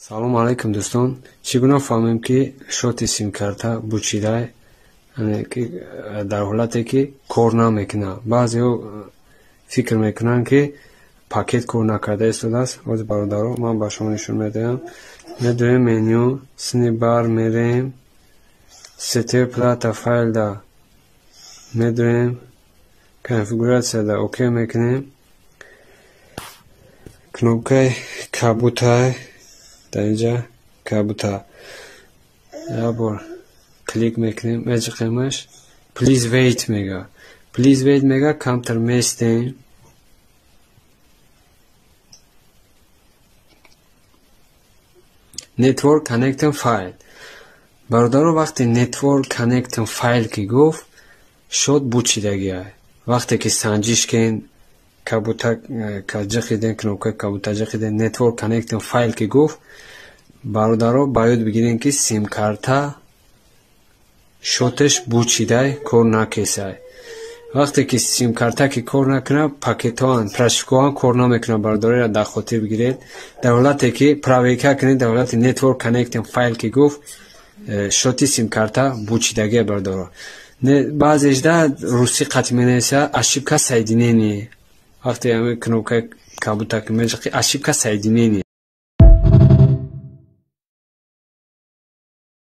Салому алайкум, дӯстон. Чӣ гуна фаҳмем, ки счёти симкарта бучидай, ки дар ҳолате ки кор намекунад? Баъзеҳо фикр мекунанд, ки пакет кор накарда истодааст. Ҳозир, бародаро, ман ба шумо нишон медиҳам. Медоем меню, сини бар мерем, сетевой плата файлда медоем, конфигуратсияда окей мекунем. Кнопкаи кабутай дар инҷа, кабута як бор клик мекунем, меҷиқемаш. Please wait мега, please wait мега. Камтар местем. Network connecting failed. Бародаро, вақте network connecting failed ки гуфт, счёт бучидагиай. Вақте ки санҷиш кен, кабута ҷиқиден, кнопкаи кабута ҷиқиден, network connecting failed ки гуфт, бародаро, ба ёд бигирем, ки симкарта счёташ бучидай, кор накесай. Вақте ки симкарта ки кор накунад, пакетҳоам, прошивкаҳоам кор намекунад. Бародаро, дар хотир бигиред: дар ҳолате ки проверка кунед, дар ҳолати network connecting failed ки гуфт, счёти симкарта бучидагия. Бародаро, баъзешда русӣ қатъ менависа, ошибка соединение. Вақте ҳамин кнопкаи кабута ки меҷиқи, ошибка соединение.